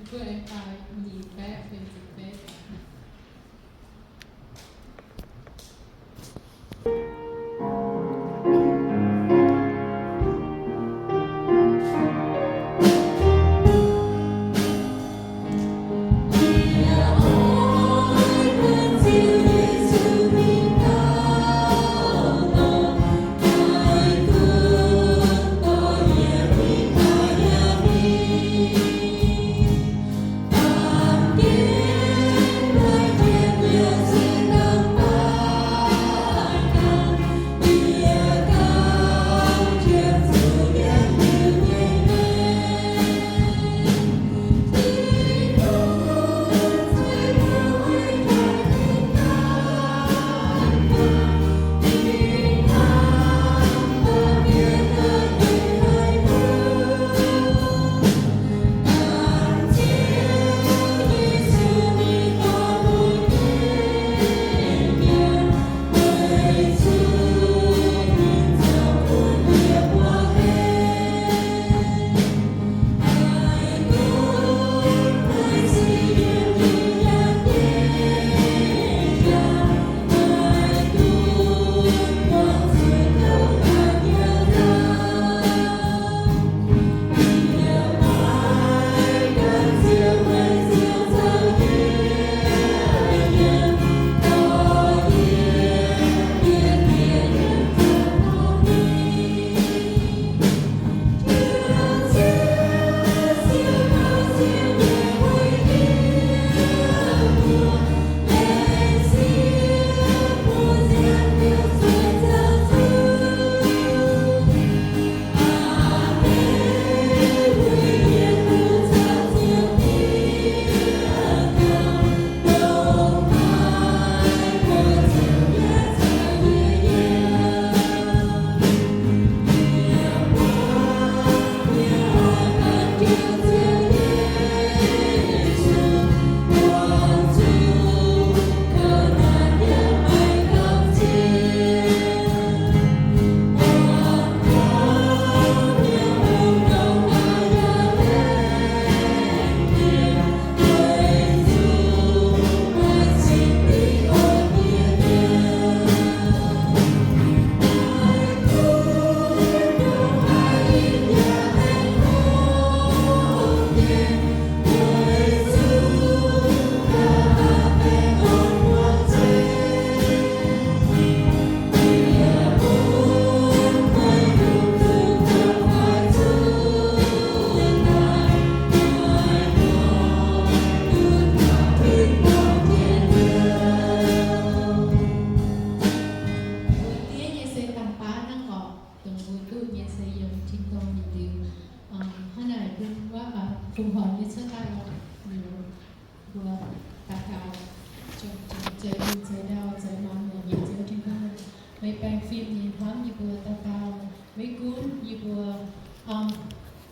Mbuo aengx daaih nyic baeqv feix ziepc betv. Mbuo diev nyei se da'baav hnangv orqc, dongh mbuo duqv nyei se yiem tin-dorngh nyei liuz. Hnangv naaic bun wuov fongc horc nyei cuotv daaih oc. Liuz mbuo daux gaux, zeix bunh zeix ndau zeix maanc muotc nyei Ziouv Tin-Hungh, meih baengh fim nyei hnamv yie mbuo dauh dauh. Maiv gunv yie mbuo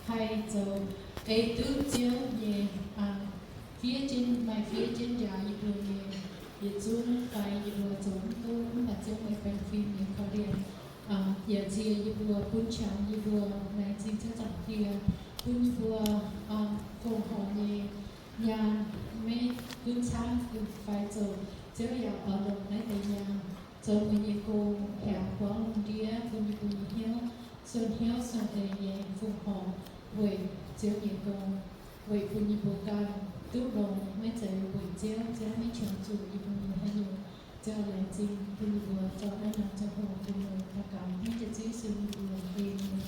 haih zoux ei duqv Ziouv nyei fiev jienv, maaih fiev jienv njaaux yie mbuo nyei yietc zungv fai yie mbuo zoux mv duqv, mv baac Ziouv meih baengh fim nyei korv-lienh yaac nzie yie mbuo, bun qangx yie mbuo, laengz zingh Ziouv Zaangc Diex bun yie mbuo fongc horc nyei nyaanh maiv gunv camv fai zoqc. Ziouv yaac oix longc naaiv deix nyaanh zoux meih nyei gong, heuc buangv lungh ndiev bun yie mbuo nyei hnyouv sueih hnyouv sueih deix nyei fongc horc weic Ziouv nyei gong, weic bun yie mbuo ganh duqv longx, maiv zeiz weic Ziouv, Ziouv maiv qiemx zuqc yie mbuo nyei haaix nyungc. Ziouv laengz zingh bun yie mbuo zorqv naaiv norm ziangh hoc bun meih daux gaux hnangv Ziouv Yesu nyei mbuox. Aamen.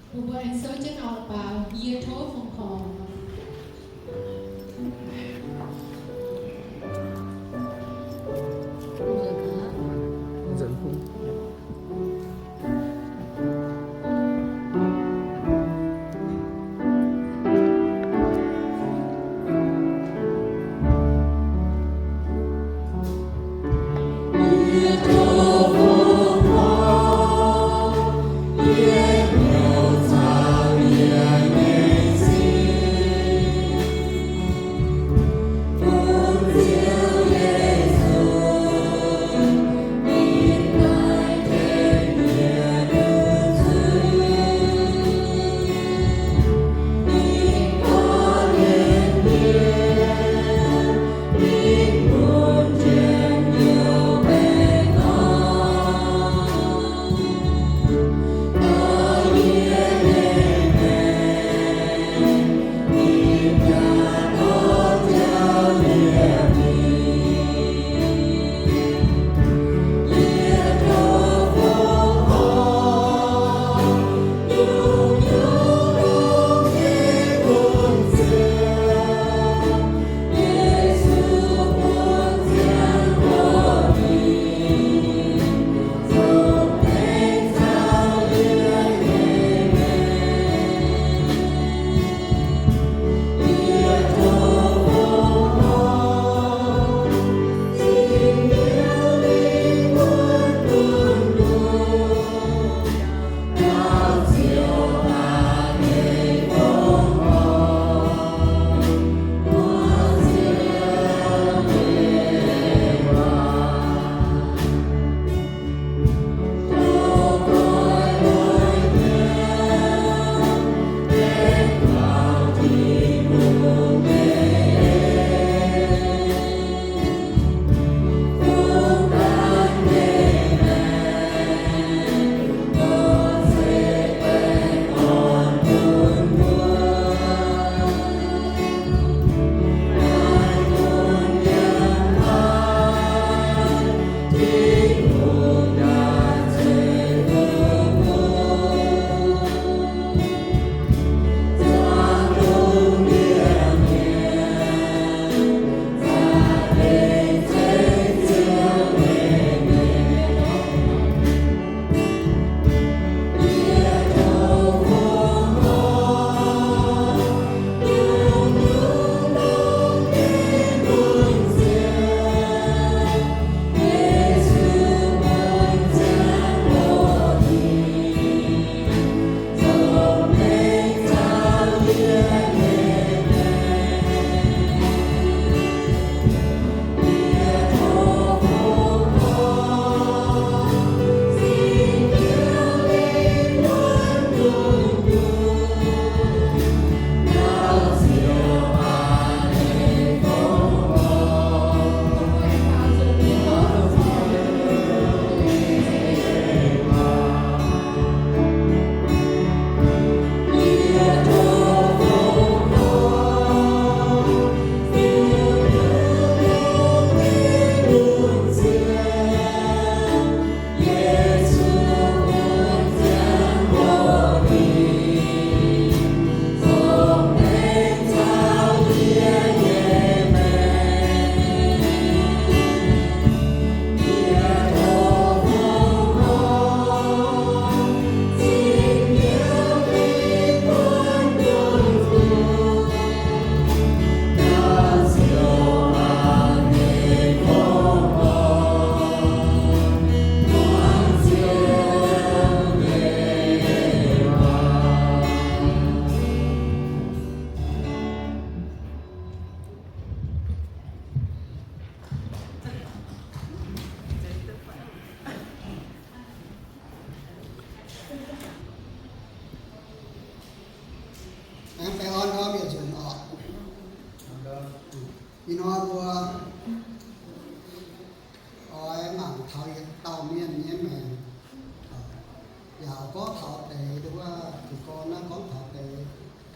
Mbuo mbuo aengx souv jienv auv-baaix Yie Tov Fongc Horc.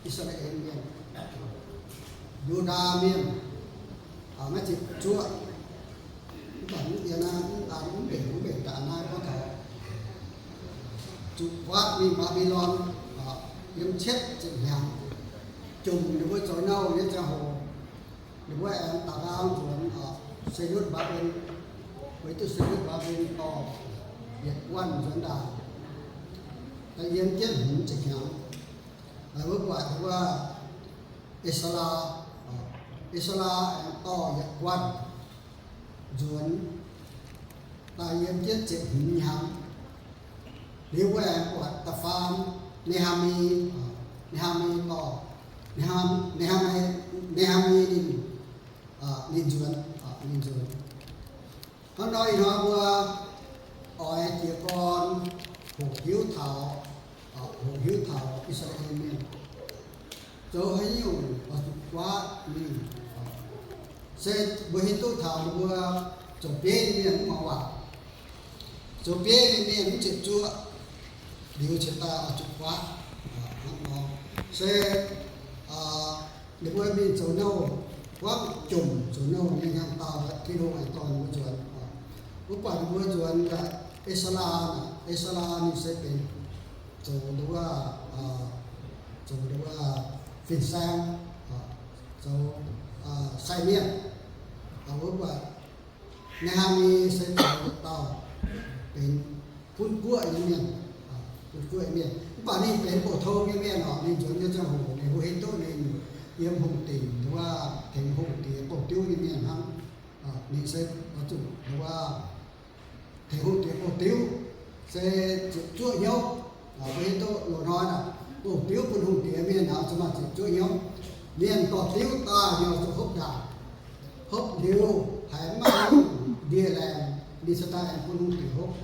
I^saa^laa^en Mienh, Yu^ndaa Mienh, maiv ziepc zuoqv. Mv baac yie naaiv mv daan mv mbenc, mv mbenc daaih naaiv gorngv taux zuqc guaatv mingh Mbaa^mbi^lon, yiem cietv ziepc hnyangx, jomc ninh mbuo zoux nouh nyei ziangh hoc, ninh mbuo aengx daux gaux nzuonx, se yutv Mbaa^mbi^lon, weic duqv se yutv Mbaa^mbi^lon dorh yietc guanh nzuonx ndaangc, da'yiem jienv hmz ziepc hnyangx. Wuov buatc wuov E^saa^laa, E^saa^laa aengx dorh yietc guanh nzuonx daaih yiem jienv ziepc hmz hnyangx. Liuz mbuo aengx buatc da'faam Ne^haa^mi, Ne^haa^mi dorh, Ne^haa, Ne^haa, Ne^haa^mi ninh, ninh nzuonx, ninh nzuonx. Hnangv nor ih hnoi mbuo oix jiez gorn hoqc hiuv taux, hoqc hiuv taux I^saa^laa^en Mienh zoux haaix nyungc oix zuqc guaatv mingh. Se mbuo hiuv duqv taux ninh mbuo zoux bieiv nyei mienh mv muangx waac, zoux bieiv nyei mienh mv ziepc zuoqv, liuz cingx daaih oix zuqc guaatv. Hnangv nor se ninh mbuo mingh zoux nouh, buangv jomc zoux nouh nyei hnyangx-daauh, Tin-Hungh aengx dorh ninh mbuo nzuonx. Wuov buatc ninh mbuo nzuonx, E^saa^laa, E^saa^laa ninh se benx zoux nduov, zoux nduov fin-saeng, zoux sai mienh. Wuov buatc Ne^haa^mi se zoux dauh benx gunv guoqv nyei mienh, gunv guoqv nyei mienh. Mv baac ninh benx bouc tong nyei mienh oc. Ninh nzuonx nyei ziangh hoc ninh mbuo hiuv duqv ninh yiem hungh dinc nduov, tengx hungh diex bouh diuv nyei mienh hnangv. Ninh se oix zuqc nduov tengx hungh diex bouh diuv, se ziepc zuoqv hnyouv. Mbuo hiuv duqv loz-hnoi naaic bouh diuv bun hungh diex mienh naaic zuqc maaih ziepc zuoqv hnyouv. Mienh dorh diuv daaih, ninh oix zuqc hopv ndaangc. Hopv liuz haiz mv maaih ndie-laengc, ninh cingx daaih aengx bun hungh diex hopv.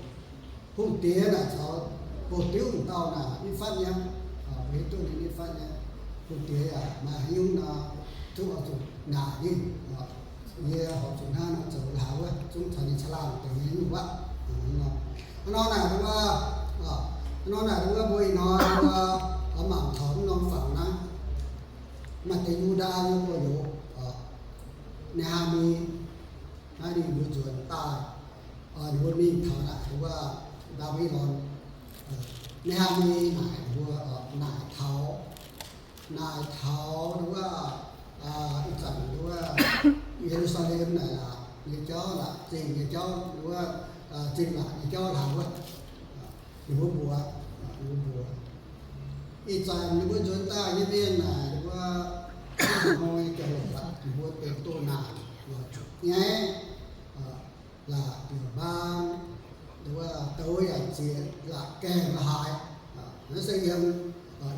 Hungh diex naaic caux bouh diuv dauh naaic nitv fatv nyei. Mbuo hiuv duqv ninh nitv fatv nyei. Hungh diex yaac maaih haaix nyungc nor, zungv oix zuqc naaic ninh. Yie horpc zuqc hnangv nor zoux laaix wuov, zungv caux ninh caangh laangh deix nyei nyungc wuov. Hnangv nor naaic wuov, hnangv nor naaic wuov mbuo ih hnoi mbuo oix mangc taux mv norm fangx naaiv, maaih deix Yu^ndaa nyei gorx-youz, Ne^haa^mi, naaiv ninh mbuo nzuonx daaih, ninh mbuo mingh taux naaic wuov Mbaa^mbi^lon. Ne^haa^mi naaic mbuo, naaic taux, naaic taux wuov, ih zanc wuov Ye^lu^saa^lem naaic laatc nyei jauv, laatc zingh nyei jauv, wuov zingh laatc nyei jauv laatc wuov, ninh mbuo mbuox, ninh mbuo mbuox, ih zanc ninh mbuo nzuonx daaih nyei mienh naaic, ninh mbuo hnoi jauv-louc aqv, ninh mbuo benx doh naanc, zuqc nyaiv, laatc bieqc mbaang, wuov douz yaac zieqc, laatc gaengh la'haaix. Naaiv se yiem,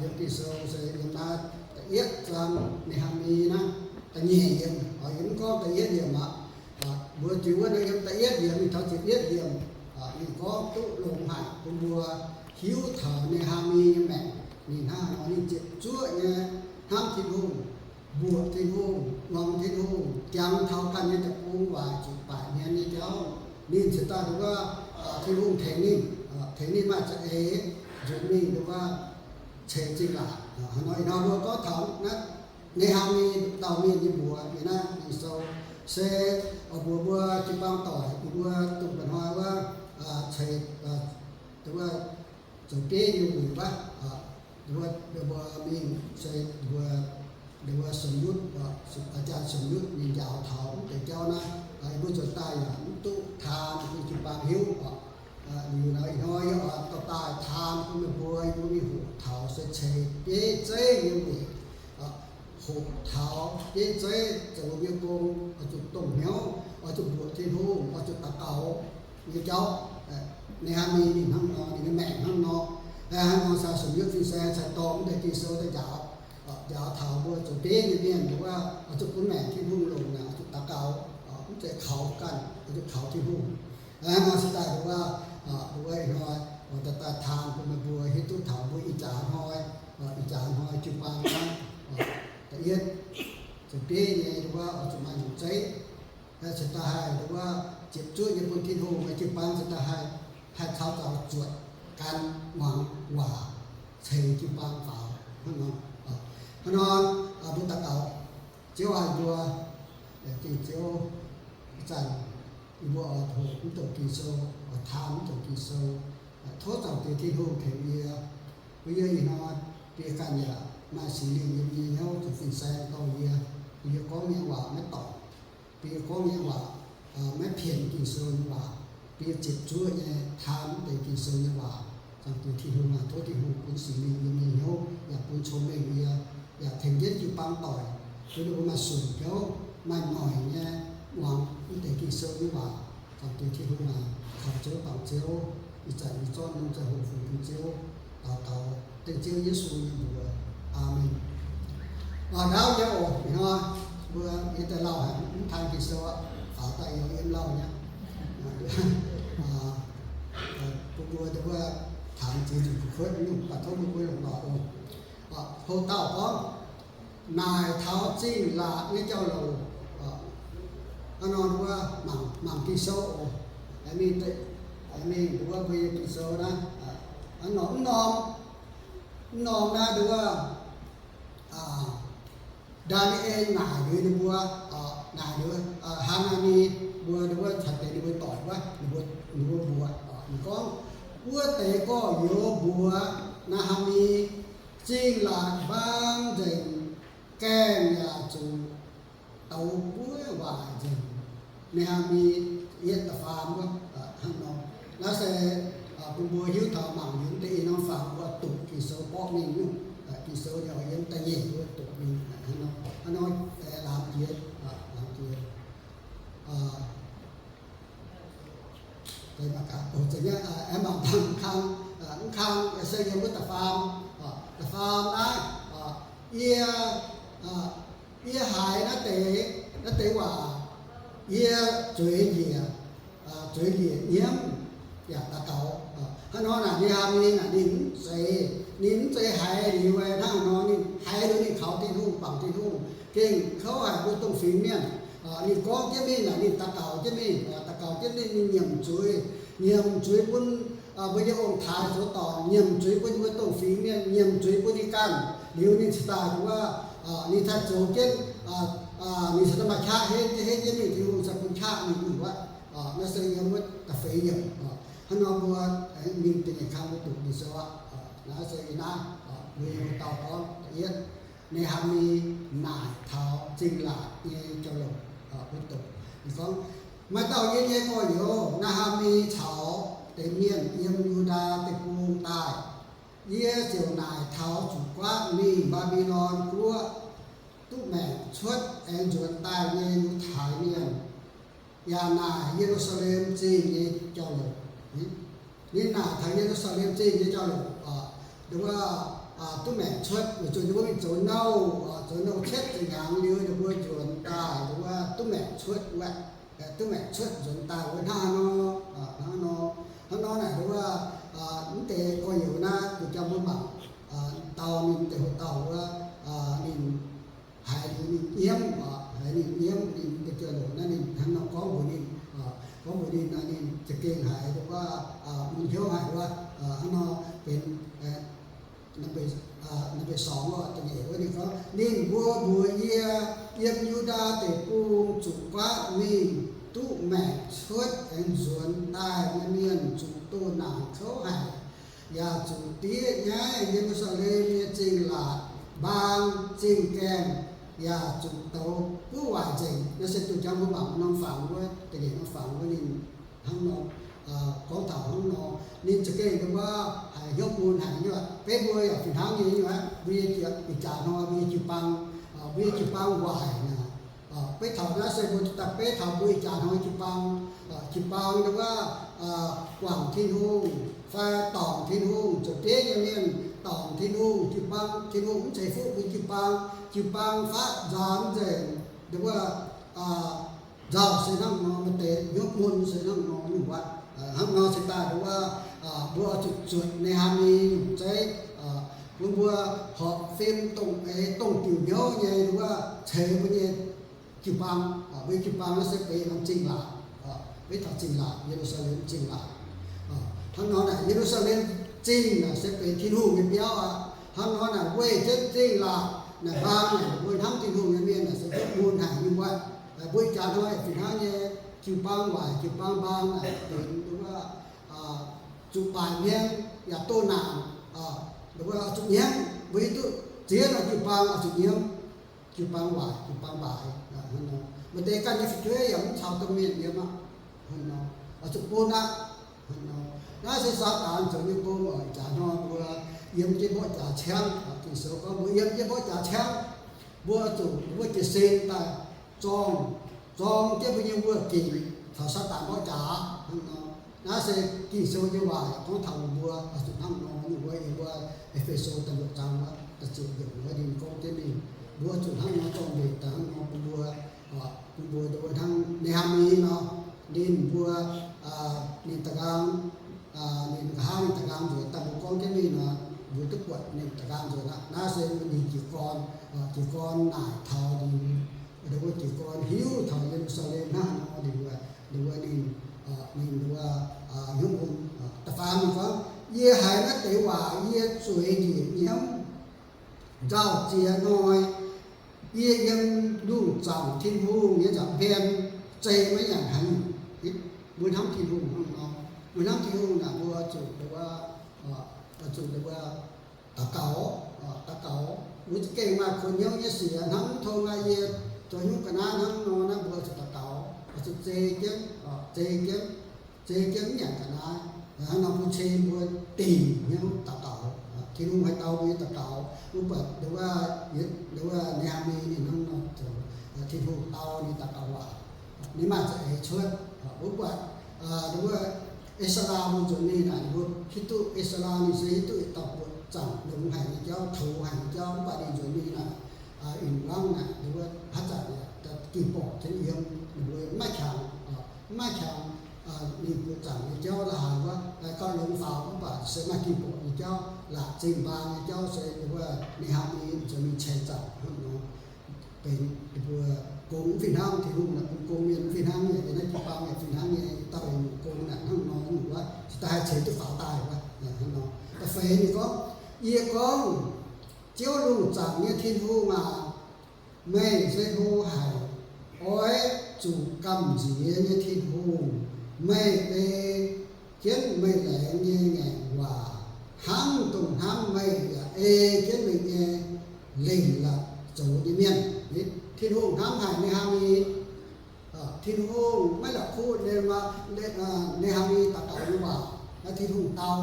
yiem Ging-Sou se yiem naaiv da'yietv zaang, Ne^haa^mi naaiv da'nyeic yiemc. Yie mv gorngv da'yietv yiemc aqv. Mbuo ziux wuov naaiv yiem da'yietv yiemc mingh taux ziepc yietv yiemc, ninh gorngv duqv longx haic bun mbuo hiuv taux Ne^haa^mi nyei maengc. Ninh hnangv haaix nor, ninh ziepc zuoqv nyei hnamv Tin-Hungh, mbuoqc Tin-Hungh, muangx Tin-Hungh, jangx taux ganh nyei deic-bung waaic zuqc baaic hmien nyei jauv. Ninh cingx daaih nduov, Tin-Hungh tengx ninh, tengx ninh maaih za'eix nzuonx mingh nduov ceix zingh laatc. Hnangv nor ih hnoi mbuo gorngv taux naaiv Ne^haa^mi dauh mienh nyei mbuox yiem naaiv Ging-Sou se, mbuox mbuo jiu-baang doic, mbuo dongh mba'hnoi wuov, ceix, nduov, zoux bieiv nyei wuic wuov, nduov, mbuo mingh se mbuo, nduov, Sum Yutv, Aa^jaan Sum Yutv ninh njaaux taux mv deix jauv naaiv, mbuo nzuonx daaih yaac mv duqv taan bun jiu-baang hiuv oc. Liuz nor ih hnoi yie oix dorh daaih taan bun meih mbuo, yie mbuo mingh hoqc taux se ceix bieiv zeiv nyei weic, hoqc taux bieiv zeiv zoux nyei gong oix zuqc dongh hnyouv, oix zuqc mbuoqc Tin-Hungh, oix zuqc daux gaux nyei jauv. Ne^haa^mi ninh hnangv nor, ninh nyei maengc hnangv nor. Hnangv nor sai Sum Yutv fin-saeng cai dorh mv deix Ging-Sou daaih njaaux, njaaux taux mbuo zoux bieiv nyei mienh nduov, oix zuqc bun maengc Tin-Hungh longx naaic, oix zuqc daux gaux, mv zeiz kaux ganh, oix zuqc kaux Tin-Hungh. Hnangv nor se daaih nduov, nduov ih hnoi oix daaih taan bun meih mbuo hiuv duqv taux mbuo ih jaax hnoi, ih jaax hnoi jiu-baang hnoi, da'yietv zoux bieiv nyei nduov oix zuqc maaih nyungc zeiv. Cingx daaih haih nduov ziepc zuoqv nyei bun Tin-Hungh, jiu-baang cingx daaih haih, haih caux zaux zuotc gan muangx waac ceix jiu-baang faaux hnangv nor. Hnangv nor, mbuo daux gaux, Ziouv aac, mbuo laengz zingh Ziouv, ih zanc yie mbuo oix hoqc mv douc Ging-Sou, oix taan mv douc Ging-Sou, tov Zaangc Diex Tin-Hungh tengx yie, bun yie ih hnoi bie ganh yaac maaih Singx Lingh yiem yie hnyouv zuqc fin-saeng dorh yie, bun yie gorngv nyei waac maiv dorngc, bun yie gorngv nyei waac maiv pienx Ging-Sou nyei waac, bun yie ziepc zuoqv nyei taan mv deix Ging-Sou nyei waac. Zaangc Diex Tin-Hungh aac, tov Tin-Hungh bun Singx Lingh yiem yie hnyouv yaac bun cong-mengh yie, yaac tengx jienv jiu-baang doic, bun ninh mbuo maaih suonc hnyouv, maaih noic nyei muangx mv deix Ging-Sou nyei waac. Zaangc Diex Tin-Hungh aac, kaux Ziouv, bangc Ziouv, ih zanc yie zorqv naaiv zaih hoqc funx bun Ziouv, daux gaux dengv Ziouv Yesu nyei mbuox. Aamen. Ndaauv nyei oc, ih hnoi mbuo yie daaih lauh haic, mv taan Ging-Sou aqv, faaux daaih yie yiem lauh nyei. Bun mbuo nduov taux ziex nyungc kuv kuotv nyungc, baac tov mbuo mbuo longc lorqc oc. Houv dauh gorngv, naaic taux zingh laatc nyei jauv-louc. Hnangv nor nduov mangc Ging-Sou oc. Mingh nduov mbuo nyei Ging-Sou naaiv, hnangv nor mv norm, mv norm naaiv nduov Ndaa^ni^en naaic liuz ninh mbuo, naaic liuz Haa^naa^ni mbuo, ninh mbuo caux deix ninh mbuo doic wuov, ninh mbuo, ninh mbuo mbuox, ninh gorngv, wuov deix gorx-youz mbuox Naa^haa^mi, zingh laatc mbaang nzengc, gaengh yaac zuqc douz buov waaic nzengc. Naa^haa^mi yietv da'faam wuov, hnangv nor. Naaiv se bun mbuo hiuv taux mangc liuz deix ih norm fangx mbuo duqv Ging-Sou borqv mingh nyungc, Ging-Sou nyei yiem da'nyeic mbuo duqv mingh hnangv nor, hnangv nor, laamz jiex, laamz jiex. Mangc dangh kang, mv kang se yiem wuov da'faam, da'faam naaiv, yie, yie haiz naaiv deix, naaiv deix waac, yie zueiz njiec, zueiz njiec nyiemv yaac daux gaux. Hnangv nor naaic Naa^haa^mi naaic ninh mv zeiz, ninh mv zeiz haiz liuz hnangv nor, ninh haiz liuz ninh kaux Tin-Hungh, bangc Tin-Hungh gengh kouv haic mbuo dongh fingx mienh. Ninh gorngv jienv mingh naaic ninh daux gaux jienv mingh, daux gaux jienv mingh, ninh nyiemc zuiz, nyiemc zuiz bun mbuo nyei ong-taaix zoux dorngc, nyiemc zuiz bun mbuo dongh fingx mienh, nyiemc zuiz bun ninh ganh. Liuz ninh cingx daaih wuov, ninh cingx daaih zoux jienv, ninh cingx daaih maaih qaqv henv, henv jienv mingh, Tin-Hungh cingx daaih bun qaqv ninh mingh wuov. Naaiv se yiem wuov da'feix yiemc. Hnangv nor mbuo mingh da'nyeic kang mbuo duqv Ging-Sou aqv. Naaiv se yiem naaiv, mbuo nyei dauh gorngv da'yietv, Naa^haa^mi naaic taux zingh laatc nyei jauv-louc, mbuo duqv. Ninh gorngv, maaih dauh yie nyei gorx-youz Naa^haa^mi caux deix mienh yiem Yu^ndaa Deic-Bung daaih. Yie ziouc naaic taux zuqc guaatv mingh Mbaa^mbi^lon guoqv duqv maengc cuotv aengx nzuonx daaih nyei Yiutai Mienh, yaac naaic Ye^lu^saa^lem Zingh nyei jauv-louc. Ninh naaic taux Ye^lu^saa^lem Zingh nyei jauv-louc, wuov, duqv maengc cuotv, weic zuqc ninh mbuo mingh zoux nouh, zoux nouh cietv ziepc hnyangx liuz ninh mbuo nzuonx daaih, wuov, duqv maengc cuotv wuov, duqv maengc cuotv nzuonx daaih wuov hnangv nor, hnangv nor, hnangv nor naaic wuov, mv deix gorx-youz naaiv duqv jangx mbuo mangc, dauh ninh deix hoc dauh wuov, ninh haiz liuz ninh nyiemv, haiz ninh nyiemv, ninh deix jauv-louc naaiv ninh hnangv nor gorngv mbuox ninh, gorngv mbuox ninh, ninh za'gengh haiz wuov, mun hnyouv haic wuov, hnangv nor benx number song wuov, da'nyeic wuov ninh gorngv, ninh mbuo mbuox yie, yiem Yu^ndaa Deic-Bung zuqc guaatv mingh duqv maengc cuotv aengx nzuonx daaih nyei mienh zuqc doh naanc kouv haic, yaac zuqc diev nyaiv Ye^lu^saa^lem nyei zingh laatc mbaang zingh gaengh, yaac zuqc douz buov waaic nzengc. Naaiv se duqv jangx mbuo mangc norm fangx wuov, da'nyeic norm fangx wuov ninh hnangv nor gorngv taux hnangv nor. Ninh za'gengh wuov haiz hnyouv mun haic nyei. Beiv mbuo yaac fih hnangv nyei nyei aqv. Mbuo nyei ih jaax hnoi mbuo nyei jiu-baang, mbuo nyei jiu-baang waaic naaic. Beiv taux naaiv se mbuo daaih beiv taux mbuo ih jaax hnoi jiu-baang, jiu-baang wuov, guangc Tin-Hungh fai dorngc Tin-Hungh, zoux bieiv nyei mienh dorngc Tin-Hungh, jiu-baang Tin-Hungh mv ceix fuqv bun jiu-baang, jiu-baang faatv nzaanx nzengc, wuov, nzauh se hnangv nor, maaih deix hnyouv mun se hnangv nor nyungc wuov. Hnangv nor se daaih wuov, mbuo zuqc zuotc Naa^haa^mi nyungc zeiv, bun mbuo horpc fim dongh eix dongh diuc hnyouv nyei wuov ceix mbuo nyei jiu-baang. Mbuo nyei jiu-baang naaiv se benx norm zingh laatc, beiv taux zingh laatc, Ye^lu^saa^lem zingh laatc. Hnangv nor naaic Ye^lu^saa^lem zingh naaic se benx Tin-Hungh nyei biauv aqv. Hnangv nor naaic weih jienv zingh laatc naaic mbaang naaic, mbuo hnamv Tin-Hungh nyei mienh naaic se duqv mun haic nyungc wuov. Mbuo ih jaax hnoi fih hnangv nyei jiu-baang waaic, jiu-baang mbaang naaic benx wuov zuqc baaic mienh yaac doh naanc, wuov zuqc nyiemv. Mbuo hiuv duqv ziex norm jiu-baang oix zuqc nyiemv, jiu-baang waaic, jiu-baang mbaaic. Maaih deix ganh nyei fu'jueiv yaac mv caux domh mienh yiem aqv. Oix zuqc bun aqv. Naaiv se Saadaan zoux nyei gong oc. Ih jaax hnoi mbuo yiem jienv mborqv jaax ciangv, Ging-Sou gorngv mbuo yiem jienv mborqv jaax ciangv, mbuo zuqc mbuo jiez sin daaih zorng, zorng jienv mbuo nyei wuonh ginc taux Saadaan mborqv jaax hnangv nor. Naaiv se Ging-Sou nyei waac gorngv taux mbuo oix zuqc hnangv nor. Ninh mbuo yiem mbuo E^fe^so da'luoqc zaang wuov da'ziepc yiemc wuov ninh gorngv jienv mingh, mbuo zuqc hnangv nor zorng-mbenc daaih hnangv nor bun mbuo, bun mbuo hnangv Ne^haa^mi nor, ninh mbuo, ninh da'nqaang, ninh nqa'haav ninh da'nqaang nzuonx daaih mbuo gorngv jienv mingh nor, mbuo duqv buatc ninh da'nqaang nzuonx aqv. Naaiv se ninh jiez gorn, jiez gorn naaic taux ninh, ninh mbuo jiez gorn hiuv taux Ye^lu^saa^lem hnangv nor, ninh mbuo, ninh mbuo ninh, ninh mbuo hnyouv mun. Da'faam ninh gorngv, yie haiz naaiv deix waac yie zueiz njiec nyiemv. Nzauh ziex hnoi yie yiem lungh zaangc Tin-Hungh nyei nza'hmien zei maiv nyanc haaix nyungc. Mbuo hnamv Tin-Hungh hnangv nor, mbuo hnamv Tin-Hungh naaic mbuo zuqc, zuqc daux gaux, daux gaux. Mbuo za'gengh maaih kuonx hnyouv nyei sic hnangv mv tong aqv. Yie zoux hnyouv ga'naaiv hnangv nor naaiv mbuo zuqc daux gaux, zuqc zei jienv, zei jienv, zei jienv mv nyanc ga'naaiv. Hnangv nor bun cing mbuo dingc hnyouv daux gaux. Tin-Hungh haih dau mbuo nyei daux gaux. Mv baac nduov, nduov Ne^haa^mi ninh hnangv nor zoux, Tin-Hungh dau ninh daux gaux waac, ninh maaih za'eix cuotv. Mv baac nduov, E^saa^laa mbuo nzuonx mingh naaic, mbuo hiuv duqv E^saa^laa ninh se hiuv duqv yietc dauh buoqc zaangc longx haic nyei jauv, toux haic nyei jauv. Mv baac ninh nzuonx mingh naaic, ih hnoi naaic nduov haaix zanc yaac ging borqc jienv yiem, ninh mbuo maiv qangx, maiv qangx ninh buoqc zaangc nyei jauv la'haaix wuov, gauh longx faaux. Mv baac se maaih ging borqc nyei jauv, laatc zinh mbaang nyei jauv se nduov Ne^haa^mi nzuonx mingh ceix zaangc hnangv nor. Benx ninh mbuo gong fih hnangv, Tin-Hungh naaic bun gong mienh fih hnangv nyei, naaiv jiu-baang yaac fih hnangv nyei, dauh eix muoc gong naaic hnangv nor nyungc wuov, cingx daaih haih ceix duqv faaux daaih wuov. Hnangv nor, da'feix ninh gorngv, yie gorngv, Ziouv, lungh zaangc nyei Tin-Hungh aac, meih se hlo haic, oix zuqc gamh nziex nyei Tin-Hungh. Meih ei jienv meih laengz nyei ngaengc waac hnamv dongh hnamv meih, yaac ei jienv meih nyei leiz-latc zoux nyei mienh. Tin-Hungh hnamv haic Ne^haa^mi. Tin-Hungh maiv la'kuqv Ne^haa^mi daux gaux nyei waac. Naaiv Tin-Hungh dau,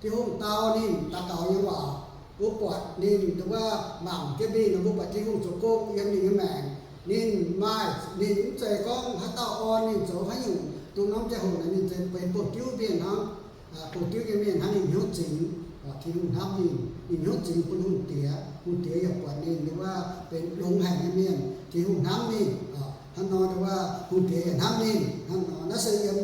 Tin-Hungh dau ninh daux gaux nyei waac. Mbuo buatc ninh nduov mangc jienv mingh nor, mbuo buatc Tin-Hungh zoux gong yiem ninh nyei maengc. Ninh maaih, ninh mv zeiz gorngv haaix dauh orn ninh zoux haaix nyungc, dongh norm ziangh hoc naaic ninh zeiz benx bouh diuv mienh hnangv, bouh diuv nyei mienh hnangv. Ninh hnyouv zingx, Tin-Hungh hnamv ninh, ninh hnyouv zingx bun hungh diex. Hungh diex yaac buatc ninh nduov benx longx haic nyei mienh. Tin-Hungh hnamv ninh hnangv nor, nduov hungh diex yaac hnamv ninh hnangv nor. Naaiv se yiem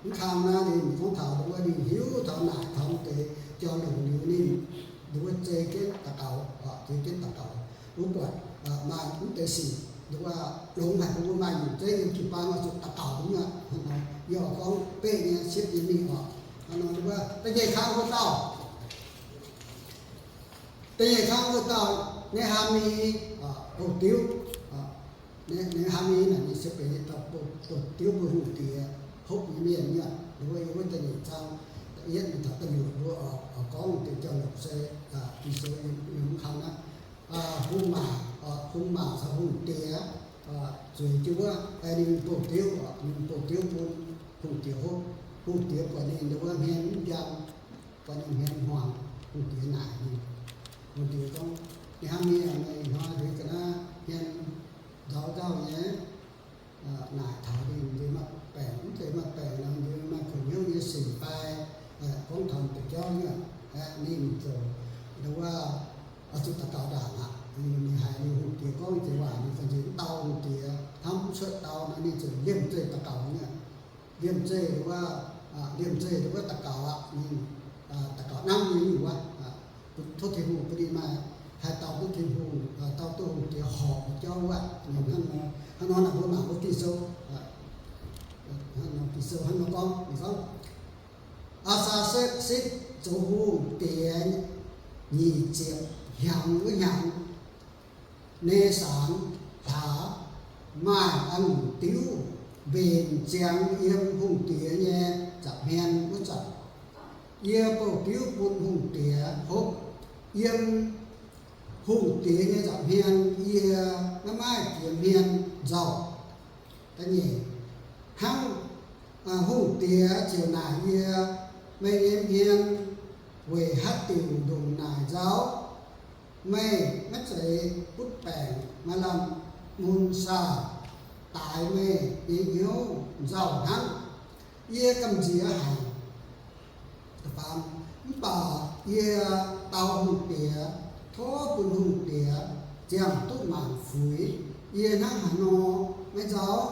mv kang naaiv ninh gorngv taux nduov ninh hiuv taux naaic taux deix jauv-louc liuz ninh nduov zei jienv daux gaux, zei jienv daux gaux. Mbuo buatc maaih mv deix sic nduov longx haic, mbuo maaih nyungc zeiv yiem jiu-baang oix zuqc daux gaux nyei aqv. Yie oix gorngv beqv nyei siepv nyei mingh oc. Hnangv nor nduov da'nyeic kangv wuov dauh, da'nyeic kangv wuov dauh Ne^haa^mi, bouh diuv, Ne, Ne^haa^mi naaic ninh se benx dauh bouh diuv bun hungh diex hopv nyei mienh nyei aqv. Nduov yiem wuov da'nyeic zaang da'yietv mingh taux da'luoqc mbuo oix gorngv deix jauv-louc se Ging-Sou yiem mv kang naaiv. Hungh maac, hungh maac caux hungh diex zueiz jienv wuov, ninh bouh diuv, ninh bouh diuv bun hungh diex hopv. Hungh diex buatc ninh nduov hmien mv njang, buatc ninh hmien hmuangx. Hungh diex naaic ninh, hungh diex gorngv, Ne^haa^mi aac, meih ih hnoi heuc ga'naaiv hmien nzauz nzauh nyei, naaic taux ninh nzeix maaih baengc, mv zeiz maaih baengc nor, nzeix maaih kuonx hnyouv nyei sic fai gorngv taux deix jauv nyei aqv. Ninh ziouc nduov oix zuqc daux gaux ndaangc aqv. Ninh haiz ninh hungh diex gorngv deix waac, ninh ganh nzeix mv dau hungh diex, hnamv mv cuotv dau nor, ninh ziouc liemh zeih daux gaux nyei aqv. Liemh zeih nduov, liemh zeih nduov daux gaux aqv. Ninh daux gaux hnamv nyei nyungc wuov, tov Tin-Hungh bun ninh maaih haih dau duqv Tin-Hungh, dau duqv hungh diex horpc nyei jauv wuov. Hnangv nor, hnangv nor naaic mbuo mangc mbuo Ging-Sou, Ging-Sou hnangv nor gorngv, ninh gorngv, Aa^saa^setv sitv zoux hungh diex, nyic ziepc hnyangx wuov hnyangx, Nisan hlaax, maaih a'ngunc diuv mbenc ziangx yiem hungh diex nyei nza'hmien wuov zanc. Yie bouh diuv bun hungh diex hopv. Yiem hungh diex nyei nza'hmien yie maiv maaih jiex hmien nzauh. Da'nyeic hnangv, hungh diex ziouc naaic yie, Meih nyei hmien weic haaix diuc ndongc naaic nzauh? Meih maiv zeiz butv baengc maaih lamh mun saah? Daaix meih nyei hnyouv nzauh hnangv. Yie gamh nziex haic. Mv baac yie dau hungh diex, tov bun hungh diex ziangh duqv maanc fuix. Yie hnangv haaix nor maiv nzauh?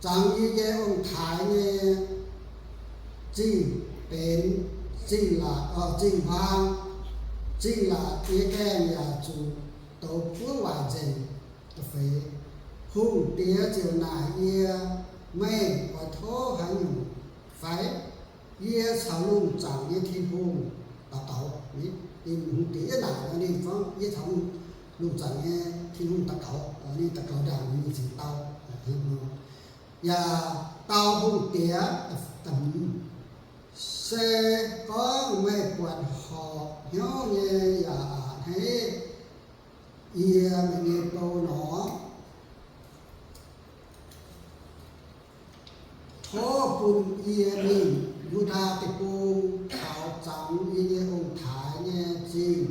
Zangx yie nyei ong-taaix nyei zingh benx zingh laatc, zingh huaang, zingh laatc nyei gaengh yaac zuqc douz buov waaic nzengc. Da'feix, hungh diex ziouc naaic yie, Meih oix tov haaix nyungc fai? Yie caux lungh zaangc nyei Tin-Hungh daux gaux. Ninh hungh diex yie naaic nor, ninh gorngv, Yie caux lungh zaangc nyei Tin-Hungh daux gaux. Ninh daux gaux ndaangc, ninh ziouc dau. Yaac dau hungh diex, Se gorngv meih buatc horpc hnyouv nyei yaac a'hneiv yie meih nyei bou nor, tov bun yie mingh Yu^ndaa Deic-Bung caux zangx yie nyei ong-taaix nyei zingh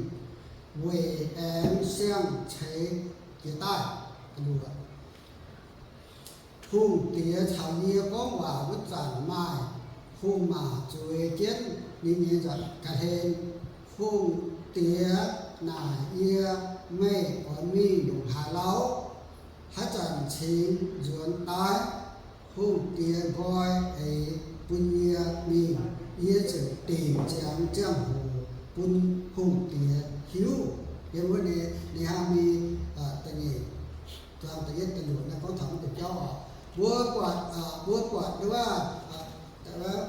weic aengx siang-ceix jiez daaih. Hungh diex caux yie gorngv waac wuov zanc maaih hungh maac zueiz jienv ninh nyei nza'ga'hlen. Hungh diex naaic yie, Meih oix mingh ndongc haaix lauh? Haaix zanc cingx nzuonx daaih? Hungh diex nqoi eix bun yie mingh, yie ziouc dingc ziangx ziangh hoc bun hungh diex hiuv. Yiem wuov Ne^haa^mi da'nyeic zaang da'yietv da'luoqc naaiv gorngv taux mv deix jauv oc. Mbuo buatc, mbuo buatc wuov,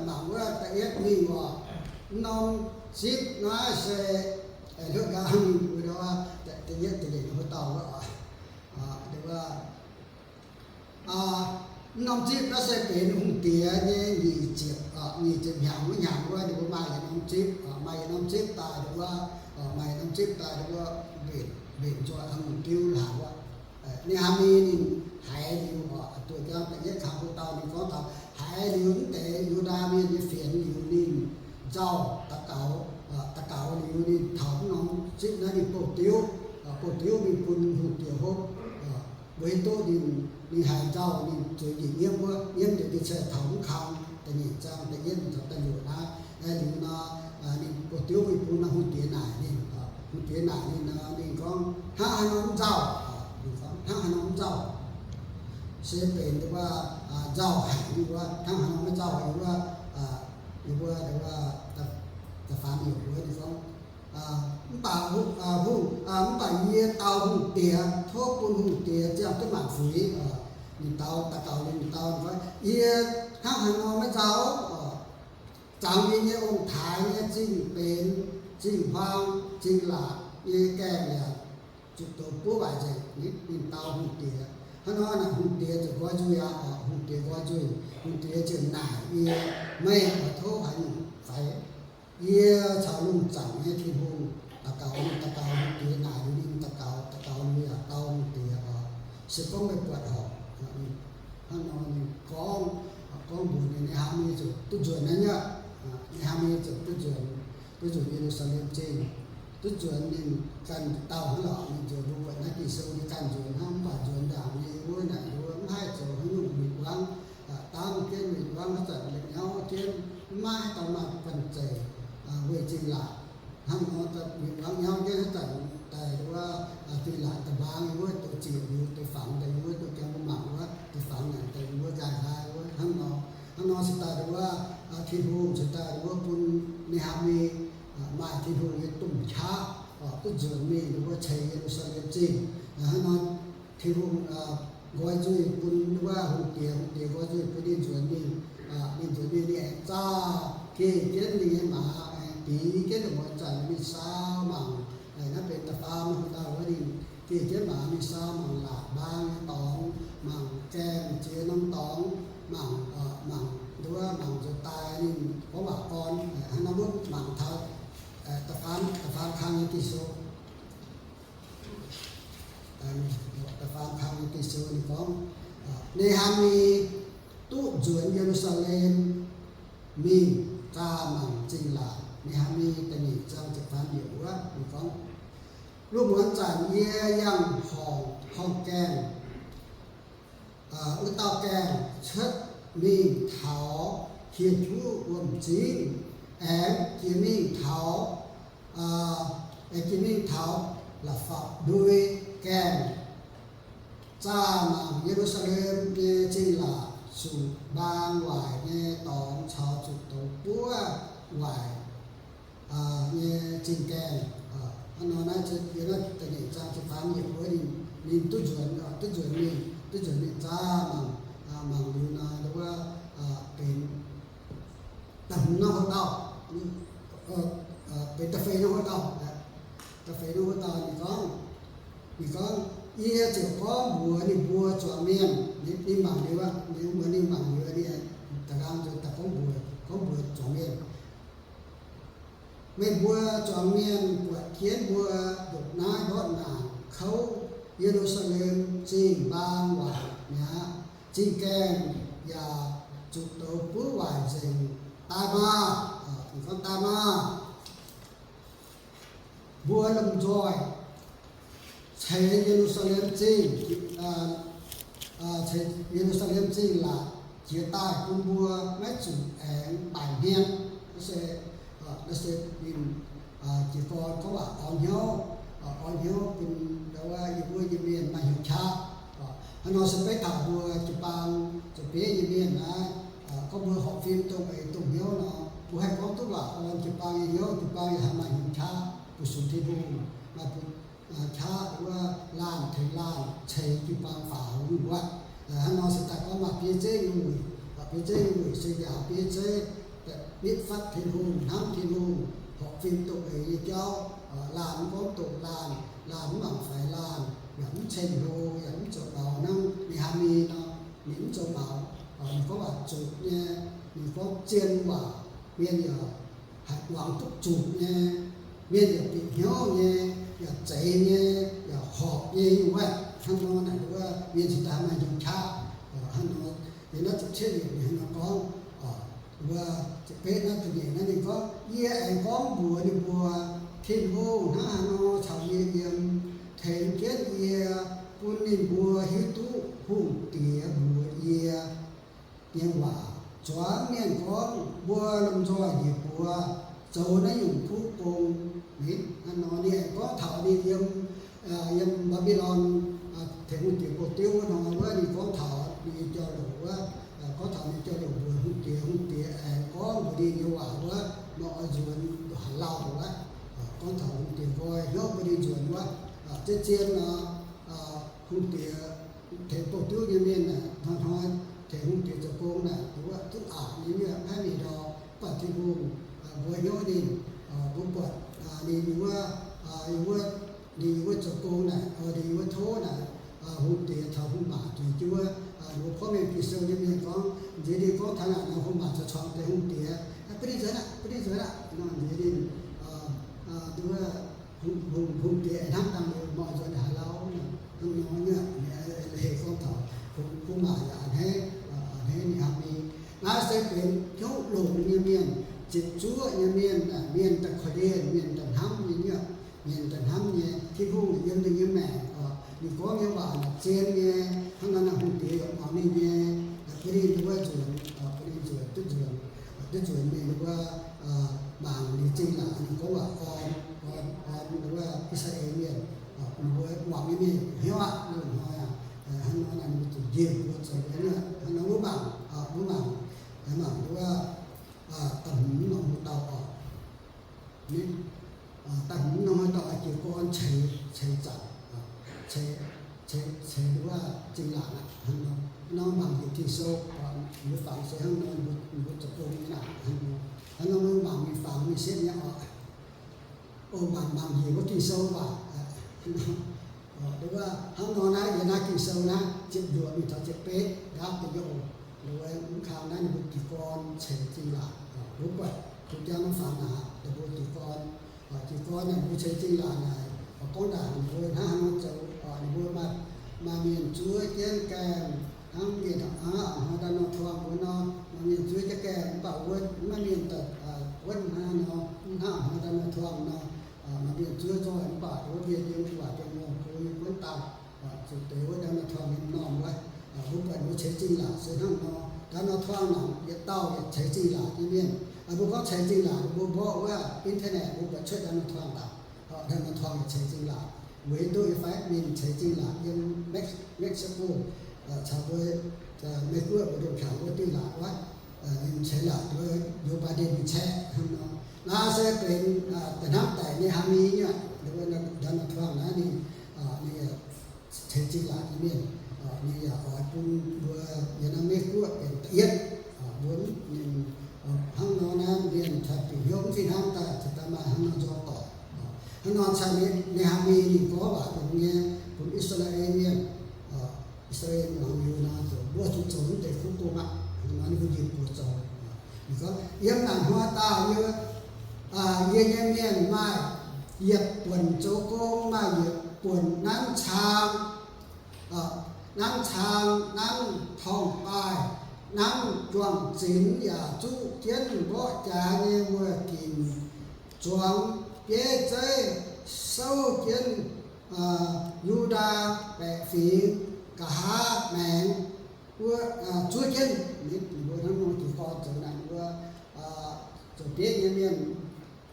mangc wuov da'yietv mingh oc, mv norm zipv naaiv se, hluotv nqaang mingh wuov, da'yietv da'luoqc wuov dauh wuov, wuov, mv norm zipv naaiv se benx hungh diex nyei nyic ziepc, nyic ziepc hnyangx wuov hnyangx wuov, ninh mbuo maaih yietc norm zipv, maaih yietc norm zipv daaih wuov, maaih yietc norm zipv daaih wuov, mbenc, mbenc nzoih a'ngunc diuv laangz wuov. Ne^haa^mi ninh haiz liuz oc, duqv jangx da'yietv kangx wuov dauh ninh gorngv taux haiz liuz mv deix Yu^ndaa Mienh nyei fienx liuz ninh nzauh daux gaux, daux gaux liuz ninh taux mv norm zipv naaiv ninh bouh diuv, bouh diuv mingh bun hungh diex hopv. Weic duqv ninh, ninh haiz nzauh ninh zueiz njiec nyiemv wuov, nyiemv njiec ninh se taux mv kang da'nyeic zaang da'yietv taux da'luoqc naaiv. Liuz nor, ninh bouh diuv mingh bun hungh diex naaic ninh, hungh diex naaic ninh nor ninh gorngv, Hnangv haaix nor mv nzauh? Ninh gorngv, Hnangv haaix nor mv nzauh? Se benx wuov, nzauh haic wuov, hnangv haaix nor maiv nzauh wuov, wuov, da'faam yiemc wuov ninh gorngv, mv baac, mv baac yie dau hungh diex, tov bun hungh diex ziangh duqv maanc fuix. Ninh dau daux gaux liuz ninh dau, ninh gorngv, Yie hnangv haaix nor maiv nzauh? Zangx yie nyei ong-taaix nyei zingh benx zingh huaang, zingh laatc nyei gaengh yaac zuqc douz buov waaic nzengc. Ninh dau hungh diex. Hnangv nor naaic hungh diex ziouc nqoi nzuih aqv. Hungh diex nqoi nzuih, hungh diex ziouc naaic yie, Meih oix tov haaix nyungc fai? Yie caux lungh zaangc nyei Tin-Hungh daux gaux. Ninh daux gaux, hungh diex naaic liuz ninh daux gaux, daux gaux liuz yaac dau hungh diex oc. Se gorngv meih buatc horpc, hnangv nor ninh gorngv, gorngv mbuox ninh, Ne^haa^mi ziouc duqv nzuonx naaiv nyei, Ne^haa^mi ziouc duqv nzuonx, duqv nzuonx Ye^lu^saa^lem Zingh. Duqv nzuonx ninh ganh dauh hnangv lorqc. Ninh nzuonx mbuo buatc naaiv Ging-Sou ninh ganh nzuonx hnangv, mv baac nzuonx ndaangc nyei wuov naaic wuov mv haih zoux haaix nyungc win-wangv, dangv jienv win-wangv haaix zanc la'nyauv jienv, mv maaih haaix dauh maaih banh zeic weih zingh laatc. Hnangv nor win-wangv nyauv jienv haaix zanc daaih wuov, zingh laatc da'mbaang wuov, douz ziec liuz deix fangx daaih wuov, douz jangx mbuo mangc wuov, deix fangx naaic daaih wuov nqaai hlaax wuov, hnangv nor. Hnangv nor se daaih wuov, Tin-Hungh se daaih wuov bun Ne^haa^mi maaih Tin-Hungh nyei domh qaqv, duqv nzuonx mingh wuov ceix Ye^lu^saa^lem Zingh. Hnangv nor Tin-Hungh nqoi nzuih bun wuov hungh diex, hungh diex nqoi nzuih bun ninh nzuonx mingh. Ninh nzuonx mingh ninh aengx zaah geh jienv ninh nyei maaz aengx Bieqc jienv lungh muonz zanc mingh saau mangc, naaiv benx da'faam wuov dauh wuov ninh bieqc jienv mangc, mingh saau mangc laatc mbaang nyei dorngx, mangc gaengh jiex norm dorngx, mangc, mangc nduov, mangc nzuonx daaih ninh gorngv waac orn. Hnangv naaiv mbuo mangc taux da'faam, da'faam kang nyei Ging-Sou. Da'faam kang nyei Ging-Sou ninh gorngv, Ne^haa^mi duqv nzuonx Ye^lu^saa^lem mingh zaah mangc zingh-laatc. Ne^haa^mi da'nyeic zaang ziepc faam yiemc wuov ninh gorngv, Lungh muonz zanc yie yangh horngc, horngc gaengh, wuov dauh gaengh cuotv mingh taux hieh juv wuom-zingv, aengx jiex mingh taux, aengx jiex mingh taux la'fapc ndui gaengh zaah mangc Ye^lu^saa^lem nyei zingh laatc, zuqc mbaang waaic nyei dorngx caux zuqc douz buov waaic nyei zingh gaengh. Hnangv nor naaiv, yiem naaiv da'nyeic zaang ziepc faam yiemc wuov ninh, ninh duqv nzuonx, duqv nzuonx mingh, duqv nzuonx mingh zaah mangc, mangc liuz nor, wuov benx da'hmz norm wuov dauh, benx da'feix norm wuov dauh, da'feix norm wuov dauh ninh gorngv, ninh gorngv, Yie ziouc gorngv mbuox ninh mbuo zuangx mienh, ninh mangc liuz aqv, ninh mbuox ninh mangc liuz ninh da'nqaang nzuonx daaih gorngv mbuox, gorngv mbuox zuangx mienh, Meih mbuo zuangx mienh buatc jienv mbuo ndopv-naaiv ndortv naanc kouv, Ye^lu^saa^lem zingh mbaang waaic mi'aqv. Zingh gaengh yaac zuqc douz buov waaic nzengc. Daaih maah! Ninh gorngv, Daaih maah! Mbuo lomh nzoih ceix Ye^lu^saa^lem Zingh, ceix Ye^lu^saa^lem Zingh laatc jiex daaih bun mbuo maiv zuqc aengx baaic hmien. Naaiv se, naaiv se ninh jiez gorn gorngv waac orn hnyouv, orn hnyouv bun yie mbuo Iu-Mienh maaih hnyouv qaqv. Hnangv nor se beiv taux mbuo jiu-baang zuqc bieiv nyei mienh naaiv, gorngv mbuo horpc fim dongh eix dongh hnyouv nor, mbuo haih gorngv duqv waac orn jiu-baang nyei hnyouv, jiu-baang yaac haih maaih hnyouv qaqv, bun sux Tin-Hungh, maaih bun qaqv wuov laanh tengx laanh ceix jiu-baang faaux wuov. Hnangv nor se daaih gorngv maaih bieiv zeiv nyei wuic, bieiv zeiv nyei wuic se njaaux bieiv zeiv, nitv fatv Tin-Hungh, hnamv Tin-Hungh, horpc fim dongh eix nyei jauv. Laanh mv gorngv doqc laanh, laanh mv mangc faix laanh, yaac mv ceng-hlo, yaac mv zoux maux hnangv Ne^haa^mi nor, ninh mv zoux maux. Ninh gorngv waac zuqc nyei, ninh gorngv zien waac, mienh yaac haih muangx duqv zuqc nyei, mienh yaac bieqc hnyouv nyei, yaac zeiz nyei, yaac horpc nyei wuov. Hnangv nor naaic wuov mienh cingx daaih maaih hnyouv qaqv. Hnangv nor, yiem naaiv ziepc cietv yiemc ninh hnangv nor gorngv, wuov ziepc betv naaiv da'nyeic naaiv ninh gorngv, Yie aengx gorngv mbuox ninh mbuo, Tin-Hungh hnangv haaix nor caux yie yiem, tengx jienv yie, bun ninh mbuo hiuv duqv hungh diex mbuox yie nyei waac. Zuangx mienh gorngv mbuo lomh nzoih njiec buoz zoux naaiv nyungc kuv gong. Ninh hnangv nor ninh aengx gorngv taux ninh yiem, yiem Mbaa^mbi^lon tengx hungh diex bouh diuv wuov nor wuov, ninh gorngv taux ninh nyei jauv-louc wuov, gorngv taux ninh jauv-louc mbuox hungh diex, hungh diex aengx gorngv mbuox ninh nyei waac wuov, nor oix nzuonx haaix lauh wuov, gorngv taux hungh diex nqoi hnyouv bun ninh nzuonx wuov. Zien-zien nor, hungh diex tengx bouh diuv nyei mienh naaic hnoi-hnoi tengx hungh diex zoux gong naaic, wuov duqv aqc nyei mienh maiv mingh ndau, mv baac Tin-Hungh mbuox hnyouv ninh, mbuo buatc ninh wuov, wuov, ninh wuov zoux gong naaic, ninh wuov tov naaic, hungh diex caux hungh maac zueiz jienv wuov, mbuo porv mengh Ging-Sou nyei mienh gorngv, nziex ninh gorngv taux naaic nor, hungh maac caux congx deix hungh diex, Bun ninh nzuonx aqv, bun ninh nzuonx aqv. Nor nziex ninh, wuov, hungh diex aengx hnamv dangh liuz, mv oix nzuonx haaix lauh. Hnangv nor nyei, heh gorngv taux hungh maac yaac a'hneiv, a'hneiv ninh hnamv ninh. Naaiv se benx hnyouv longx nyei mienh, ziepc zuoqv nyei mienh, mienh daaih korv-lienh, mienh daaih hnamv nyei, mienh daaih hnamv nyei. Tin-Hungh yiem ninh nyei maengc oc. Ninh gorngv nyei waac zien nyei. Hnangv naaiv hungh diex yaac muangx ninh nyei. Bun ninh wuov nzuonx, bun ninh nzuonx, duqv nzuonx, duqv nzuonx mingh wuov, mangc ninh zingh laatc, ninh gorngv waac orn, orn, orn wuov I^saa^laa^en mienh, bun wuov muangx nyei mienh hnyouv aqv. Hnangv nor naaic ninh zuqc njiec mbuo zoux wuov. Hnangv nor mbuo mangc, mbuo mangc, mangc wuov da'hmz norm wuov dauh oc. Da'hmz norm wuov dauh jiez gorn ceix, ceix zaangc, ceix, ceix wuov zingh laatc aqv. Hnangv nor mangc njiec Ging-Sou, mbuo fangx se hnangv nor, mbuo zoux gong nyei naaic hnangv nor. Hnangv nor mbuo mangc mingh mangc mingh sieqv nyei oc. O, mangc mangc njiec wuov Ging-Sou waac. Hnangv nor naaiv, yiem naaiv Ging-Sou naaiv ziepc luoqc mingh taux ziepc betv, ndaauv deix youh, mv kang naaiv ninh mbuo jiez gorn ceix zingh laatc. Wuov buatc kuv jangv mv fangx naaic, ninh mbuo jiez gorn, jiez gorn naaic mbuo ceix zingh laatc naaic, gorngv daaih ninh mbuo hnangv haaix nor zoux, ninh mbuo maaih mienh zuov jienv gaengh, hnangv mienh hnoi ndau nor tuangh mbuo nor, maaih mienh zuov jienv gaengh mv baac wuov maiv mienh daaih wuov hnangv nor, mv hnangv hnoi ndau nor tuangh nor, maaih mienh zuov nzoih mv baac wuov mienh yiem waac jiex mouh go yiem buonv daaih, zuqc deix wuov ndau nor tuangh nyei m'normh wuov. Mbuo buatc mbuo ceix zingh laatc se hnangv nor, ndau nor tuangh naaic yietc dauh yietc ceix zingh laatc nyei mienh. Mbuo gorngv ceix zingh laatc, mbuo mborqv wuov internet mbuo buatc cuotv ndau nor tuangh daaih. Ndau nor tuangh yietc ceix zingh laatc. Weic duqv yie fai mienh ceix zingh laatc yiem Mex-, Mexico, caux mbuo Meiv Guoqv mbuo ndongc hnyangx wuov duqv laatc wuov, ninh ceix laatc wuov Joe Biden nyei caeqv hnangv nor. Naaiv se benx da'hnangv daic nyei hnangv nyei, ndau nor tuangh naaiv ninh, ninh ceix zingh laatc nyei mienh, ninh yaac oix bun mbuo yiem naaiv Meiv Guoqv benx da'yietv. Mbuo ninh hnangv nor naaiv mienh taaih bieqc hnyouv mv fih hnangv daaih, cingx daaih maaih hnangv nor nzorng doic. Hnangv nor caux Ne^haa^mi ninh gorngv waac longx nyei bun I^saa^laa^en Mienh, I^saa^laa^en Mienh muangx liuz nor, mbuo zuqc zoux naaiv deix kuv gong aqv. Hnangv nor ninh mbuo njiec buoz zoux. Ninh gorngv, yiem naaic hnoi daaih yie, yie nyei mienh maaih yietc buonc zoux gong, maaih yietc buonc nanv cang, nanv cang, nanv torngv-baaih, nanv juang-zinx, yaac zuqv jienv mborqv jaax nyei wuoz ginc, zuangx bieiv zeiv, souv jienv Yu^ndaa baeqc fingx, nqa'haav maengx wuov, zuov jienv. Ninh mbuo hnangv nor jiez gorn zoux naaic wuov, zoux bieiv nyei mienh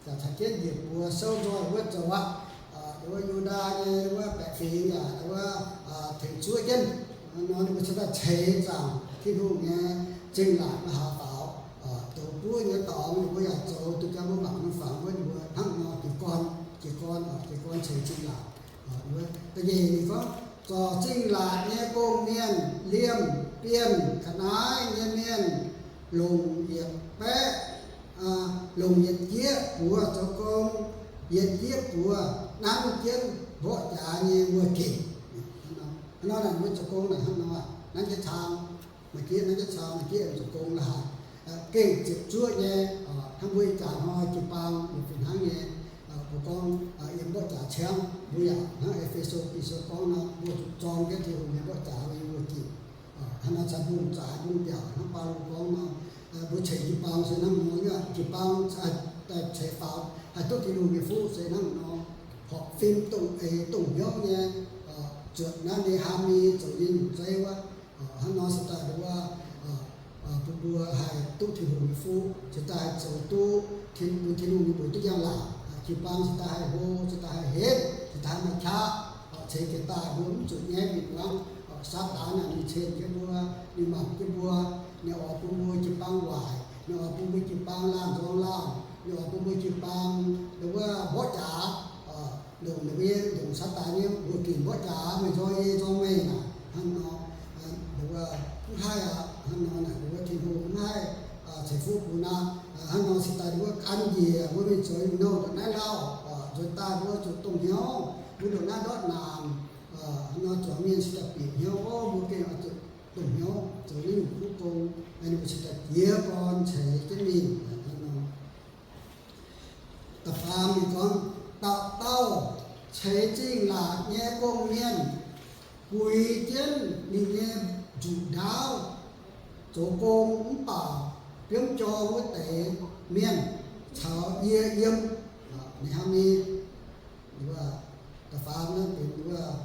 yaac caux jienv njiec buoz souv nzoih wuov zoux aqv. Wuov Yu^ndaa nyei wuov baeqc fingx yaac wuov tengx zuov jienv. Nor ninh mbuo cingx daaih ceix zaangc Tin-Hungh nyei zingh laatc wuov haaix faaux, douz buov nyei dorngx ninh mbuo yaac zoux duqv jangv mbuo mangc nor fangx wuov ninh mbuo hnangv nor jiez gorn, jiez gorn, jiez gorn ceix zingh laatc. Da'nyeic ninh gorngv, zorc zingh laatc nyei gong-mienh, liemh bienh ga'naaiv nyei mienh, longc yietc baeqv, longc yietc jieqv buoz zoux gong, yietc jieqv buoz nanv jienv mborqv jaax nyei wuoz ginc. Hnangv nor naaic mbuo zoux gong naaic hnangv nor, nanv jienv cang, maaih jieqv nanv jienv cang, maaih jieqv zoux gong lorqc. Gengh ziepc zuoqv nyei, hnangv mbuo ih jaax hnoi jiu-baang yaac fih hnangv nyei. Mbuo gorngv yiem mborqv jaax ciangv, mbuo yaac hnangv E^fe^so Ging-Sou gorngv nor, mbuo zuqc zorng jienv Tin-Hungh nyei mborqv jaax yiem wuoz ginc. Hnangv nor caux mbungv zaaix mbungv mbiaauc hnangv Baulo gorngv nor, mbuo ceix jiu-baang se hnangv nor nyei. Jiu-baang ceix faaux haih duqv Tin-Hungh nyei fuqv se hnangv nor, horpc fim dongh eix dongh hnyouv nyei, zuotc naaiv Ne^haa^mi zoux nyei nyungc zeiv wuov. Hnangv nor se daaih nduov, bun mbuo haih duqv Tin-Hungh nyei fuqv, se daaih haih zoux duqv, bun Tin-Hungh nyei mbuox duqv njang-laangc. Jiu-baang se daaih haih hlo, se daaih haih henv, se daaih haih maaih qaqv. Ceix jiez daaih mbuo mv zuqc nyaiv win-wangv. Saadaan naaic ninh cen jienv mbuo, ninh mangc jienv mbuo, ninh oix bun mbuo jiu-baang waaic, ninh oix bun mbuo jiu-baang laanh nzorng laanh, ninh oix bun mbuo jiu-baang nduov mborqv jaax, longc ninh mbuo nyei, longc Saadaan nyei wuoz ginc mborqv jaax, meih nzorng yie, yie nzorng meih naaic. Hnangv nor, mv haih aqv. Hnangv nor naaic mbuo Tin-Hungh mv haih ceix fuqv bun aqv. Hnangv nor se daaih mbuo gan njiec mbuo mingh zoux nouh ndongc naaiv lauh, nzuonx daaih mbuo zuqc dongh hnyouv, mbuo ndongc naaiv ndortv naanc. Hnangv nor zuangx mienh se daaih bieqc hnyouv, mbuo gengh oix zuqc dongh hnyouv zoux naaiv nyungc kuv gong, ninh mbuo se daaih jiez gorn ceix jienv mingh hnangv nor. Da'faam ninh gorngv, dauh dauh ceix zingh laatc nyei gong-mienh buix jienv ninh nyei nzuqc ndaauv zoux gong mv baac biomv jorng wuov deix mienh caux yie yiem. Ninh hnangv ni, da'faam naaiv benx wuov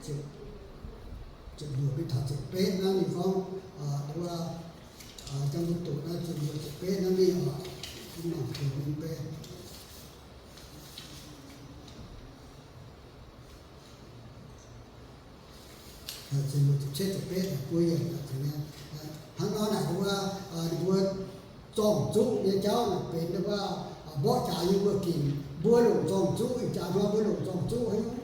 ziepc luoqc mingh taux ziepc betv naaiv ninh gorngv, wuov, jang mbuo doqc naaiv ziepc luoqc ziepc betv naaiv mingh oc. Mv mangc doqc mingh beiv. Ziepc luoqc ziepc cietv ziepc betv buo yiemc. Hnangv nor naaic wuov, ninh mbuo zorng-zuqv nyei jauv naaic benx wuov, mborqv jaax nyei wuoz ginc. Mbuo longc zorng-zuqv, ih jaax hnoi mbuo longc zorng-zuqv haaix nyungc?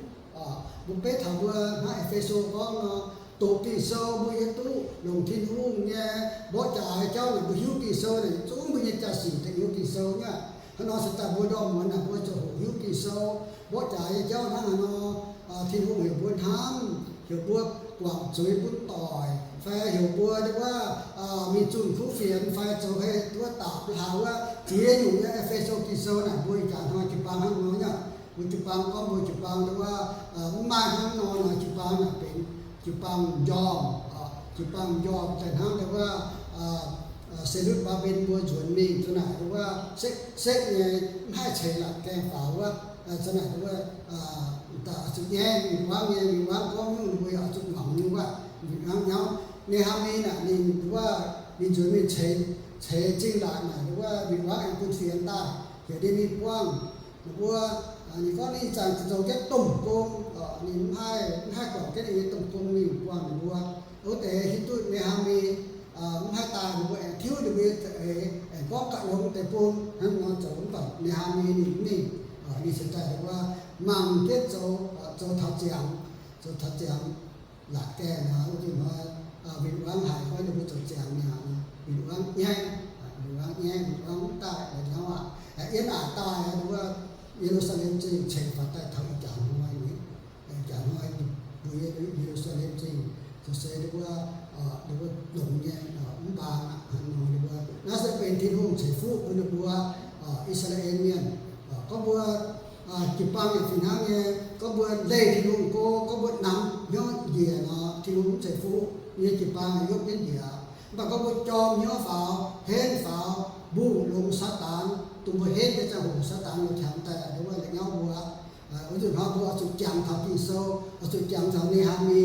Mbuo beiv taux mbuo hnangv E^fe^so gorngv nor, doqc Ging-Sou mbuo yaac duqv longc Tin-Hungh nyei mborqv jaax nyei jauv naaic, mbuo hiuv Ging-Sou naaic, zungv mbuo nyei jaax-zinh daaih hiuv Ging-Sou nyei. Hnangv nor se daaih mbuo ndorm muonz naaic mbuo ziouc hoqc hiuv Ging-Sou mborqv jaax nyei jauv hnangv haaix nor. Tin-Hungh heuc mbuo hnamv, heuc mbuo guangc zuiz bun doic, fai heuc mbuo wuov mingh zunh kuv fienx, fai zoux hei wuov dapc haaix wuov ziex nyungc nyei. E^fe^so Ging-Sou naaic mbuo ih jaax hnoi jiu-baang hnangv nor nyei. Mbuo jiu-baang gorngv mbuo jiu-baang wuov, mv maaih hnangv nor nor jiu-baang naaic benx jiu-baang m'njormh, jiu-baang m'njormh daaih hnangv wuov Ze^ru^mbaa^mben mbuo nzuonx mingh za'naaic wuov sekv-sekv nyei, mv haih ceix laatc gaengh faaux wuov, za'naaic wuov, zuqc nyaiv win-wangv nyei, win-wangv gorngv nyungc mbuo yaac zuqc muangx nyungc wuov. Win-wangv nyauv, Ne^haa^mi naaic ninh wuov, ninh nzuonx mingh ceix, ceix zingh laatc naaic wuov win-wangv aengx bun fienx daaih, heuc ninh mingh buangh ninh mbuo. Ninh gorngv ninh zanc zoux jienv domh gong, ninh mv haih, mv haih guangc jienv ninh nyei domh gong mingh buangh ninh mbuo. Wuov deix hiuv duqv Ne^haa^mi mv haih daaih, ninh mbuo aengx tiuv ninh mbuo nyei za'eix, aengx gorngv gauh longx deix bun hnangv nor zoux. Mv baac Ne^haa^mi ninh mv mingh. Ninh se daaih wuov mangc jienv zoux, zoux taux ziangx, zoux taux ziangx laatc gaengh nor, wuov deix hnoi win-wangv haiz gorngv ninh mbuo zoux ziangx mi'aqv, win-wangv nyaiv, win-wangv nyaiv, win-wangv mv daaih nyauv aqv. Yiem naaic daaih wuov Ye^lu^saa^lem Zingh ceix faaux daaih taux ih jaax hnoi, ih jaax hnoi mbuo Ye^lu^saa^lem Zingh zoux se wuov, wuov longx nyei, mv baac hnangv nor wuov, naaiv se benx Tin-Hungh ceix fuqv bun ninh mbuo I^saa^laa^en Mienh. Gorngv mbuo jiu-baang yaac fih hnangv nyei. Gorngv mbuo leih Tin-Hungh go, gorngv mbuo namx hnyouv njiec nor, Tin-Hungh mv ceix fuqv, nyei jiu-baang yaac yopv jienv njiec. Mv baac gorngv mbuo jorm hnyouv faaux, henv faaux, mbungh longx Saadaan, dongh mbuo henv nyei ziangh hoc Saadaan yaac tengx daaih wuov la'nyauv mbuo. Wuov nzunc hnoi mbuo oix zuqc jangx taux Ging-Sou, oix zuqc jangx taux Ne^haa^mi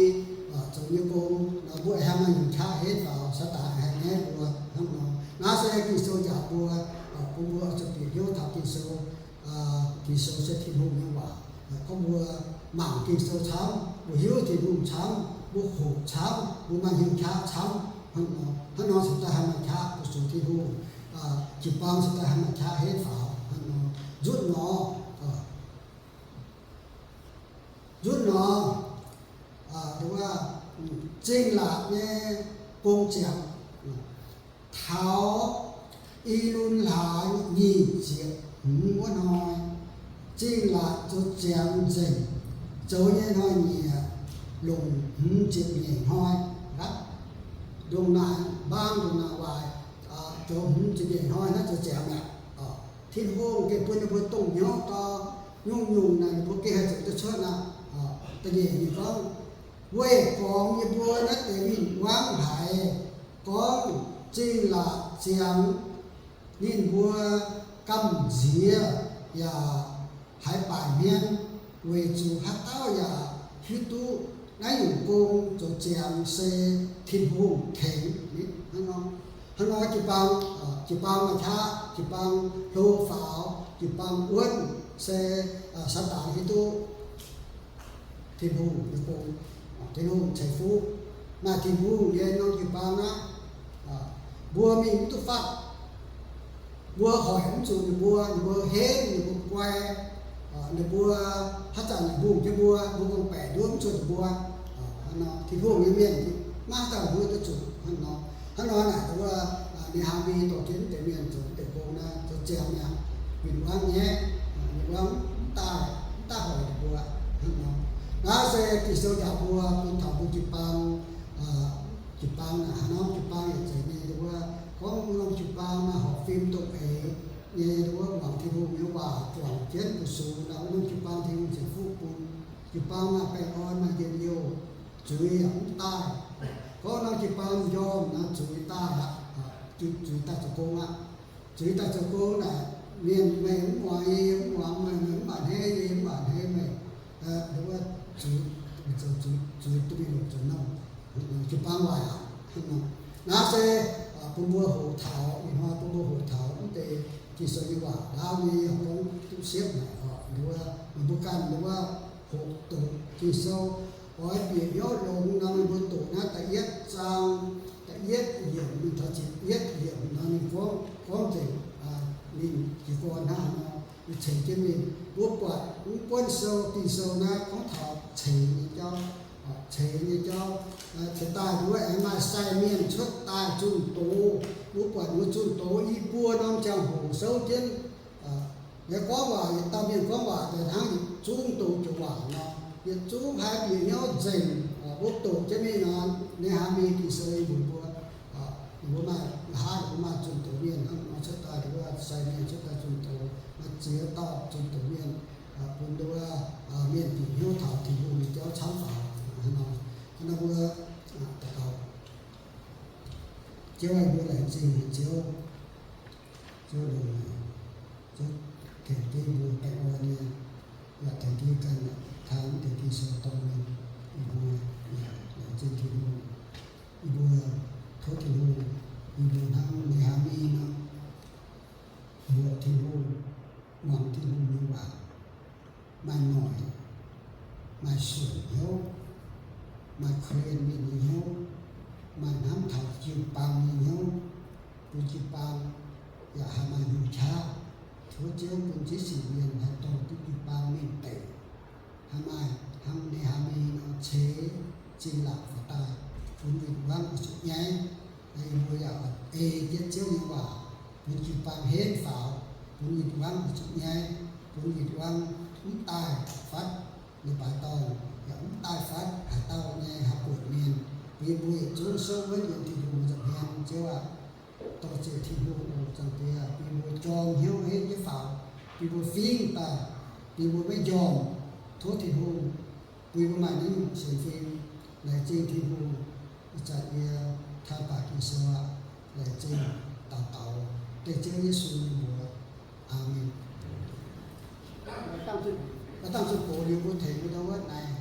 zoux nyei gong nor, mbuo haih maaih nyungc qaqv henv faaux, Saadaan haih ngaeqv mbuo hnangv nor. Naaiv se Ging-Sou njaaux mbuo, bun mbuo oix zuqc bieqc hnyouv taux Ging-Sou. Ging-Sou se Tin-Hungh nyei waac. Gorngv mbuo mangc Ging-Sou camv, mbuo hiuv Tin-Hungh camv, mbuo hoqc camv, mbuo maaih nyungc qaqv camv, hnangv nor, hnangv nor cingx daaih haih maaih qaqv fu-sux Tin-Hungh. Jiu-baang cingx daaih haih maaih qaqv henv faaux hnangv nor. Nzutv nor, nzutv nor, wuov, zingh laatc nyei gong ziangx. Taux I^lun hlaax nyic ziepc hmz wuov hnoi, zingh laatc zoux ziangx nzengc, zoux nyei hnoi-nyieqc longc hmz ziepc nyeic hnoi. Ndongc naaic mbaang ndongc naaic waaic, zoux hmz ziepc nyeic hnoi naaiv zoux ziangx mi'aqv. Tin-Hungh gengh bun ninh mbuo dongh hnyouv gau, nyungc-nyungc naaic ninh mbuo gengh haih zoux duqv cuotv aqv. Da'nyeic ninh gorngv, weih gormx yie mbuo naaiv deix win-wangv haiz gorngv zingh laatc ziangx ninh mbuo gamh nziex yaac haiz baaic hmien, weic zuqc haaix dauh yaac hiuv duqv naaiv nyungc gong zoux ziangx se Tin-Hungh tengx. Hnangv nor, jiu-baang, jiu-baang maaih qaqv, jiu-baang hlo faaux, jiu-baang wuonv se Saadaan hiuv duqv Tin-Hungh nyei gong, Tin-Hungh ceix fuqv. Maaih Tin-Hungh nyei norm jiu-baang aqv, mbuo mingh mv duqv fatv. Mbuo hoic mv zuqc ninh mbuo, ninh mbuo henv, ninh mbuo guai, ninh mbuo haaix zanc ninh mbungh jienv mbuo, mbuo gorngv-baeqc nduov mv zuqc ninh mbuo. Tin-Hungh nyei mienh maiv dauh nduov duqv zuqc hnangv nor. Hnangv nor naaic wuov, ninh hnamv mingh dorh jienv mv deix mienh zoux mv deix gong naaiv zoux ziangx mi'aqv, win-wangv nyaiv, win-wangv mv daaih, mv daaih hoic ninh mbuo hnangv nor. Naaiv se Ging-Sou njaaux mbuo bun taux mbuo jiu-baang, jiu-baang naaic haaix norm jiu-baang yaac zeiz nyei wuov, gorngv wuov norm jiu-baang maaih horpc fim dongh eix nyei wuov, muangx Tin-Hungh nyei waac, juangc jienv fu-sux naaic wuov norm jiu-baang Tin-Hungh ceix fuqv bun. Jiu-baang maaih baengh orn, maaih njien-youh, zuiz yaac mv daaih. Gorngv norm jiu-baang m'njormh naaic zuiz daaih aqv, zuiz daaih zoux gong aqv. Zuiz daaih zoux gong naaic, mienh meih mv muangx yie, mv muangx meih, meih mv baac a'hneiv yie, mv baac a'hneiv meih. Wuov zuiz, zuiz duqv mingh longc zoux nouh, jiu-baang waaic aqv. Naaiv se bun mbuo hoqc taux, ih hnoi bun mbuo hoqc taux mv deix Ging-Sou nyei waac ndaauv nyei yaac gorngv duqv siepv naaic oc. Wuov meih mbuo ganh wuov hoqc doqc Ging-Sou, oix bieqc hnyouv longx nor, meih mbuo doqc naaiv da'yietv zaang, da'yietv yiemc mingh taux ziepc yietv yiemc nor, ninh gorngv, gorngv nzengc ninh jiez gorn hnangv nor, ninh ceix jienv mingh. Mbuo buatc mv buonv sou, Ging-Sou naaiv gorngv taux ceix nyei jauv. ceix nyei jauv. Ceix daaih wuov aengx maaih sai mienh cuotv daaih zunh doz. Mbuo buatc mbuo zunh doz i buo norm ziangh hoc souv jienv. Yie gorngv waac, yietc dauh mienh gorngv waac daaih hnangv yietc zungv doqc joux waac nor, yietc zungv haih bieqc hnyouv nzengc. Mbuo doqc jienv mingh nor, Ne^haa^mi Ging-Sou mbuox mbuo, mbuo maaih, nqa'haav mbuo maaih zunh doz mienh hnangv nor cuotv daaih, wuov sai mienh cuotv daaih zunh doz, maaih ziex dauh zunh doz mienh, bun nduov mienh bieqc hnyouv taux Tin-Hungh nyei jauv camv faaux. Hnangv nor, hnangv nor mbuo daux gaux. Ziouv aah, mbuo laengz zingh Ziouv. Ziouv longx, Ziouv tengx jienv mbuo baengh orn nyei, yaac tengx jienv ganh taux mv deix Ging-Sou dorng mienh. Yie mbuo yaac laengz zingh Tin-Hungh. Yie mbuo tov Tin-Hungh, yie mbuo hnangv Ne^haa^mi nor, mbuoqc Tin-Hungh, muangx Tin-Hungh nyei waac, maaih noic, maaih suonc hnyouv, maaih korv-lienh mienh nyei hnyouv, maaih hnamv taux jiu-baang nyei hnyouv, bun jiu-baang yaac haih maaih hnyouv qaqv. Tov Ziouv bun Ziouv Singx Lingh haih dorh duqv jiu-baang mingh deic, haih maaih hnangv Ne^haa^mi nor ceix zingh laangc faaux daaih, bun win-wangv oix zuqc nyaiv. Yie mbuo yaac ei jienv Ziouv nyei waac bun jiu-baang henv faaux, bun win-wangv oix zuqc nyaiv, bun win-wangv mv daaih fatv leiz-baaix dorngh, yaac mv daaih fatv haaix dauh nyei haih buatc mienh. Bun yie mbuo yietc zungv souv wuonv yiem Tin-Hungh nza'hmien. Ziouv aac, dorh ziec Tin-Hungh oc, Zaangc Diex, bun yie mbuo jorm hnyouv henv jienv faaux, bun yie mbuo fingx daaih, bun yie mbuo maiv njormh. Tov Tin-Hungh bun yie mbuo maaih naaiv nyungc sienx fim. Laengz zingh Tin-Hungh. Ih zanc yie taaih baac Ging-Sou aac, laengz zingh daux gaux dengv Ziouv Yesu nyei mbuox. Aamen. Maiv dangh zuqc gox liuz mbuo tengx mbuo ndau wuov naaic.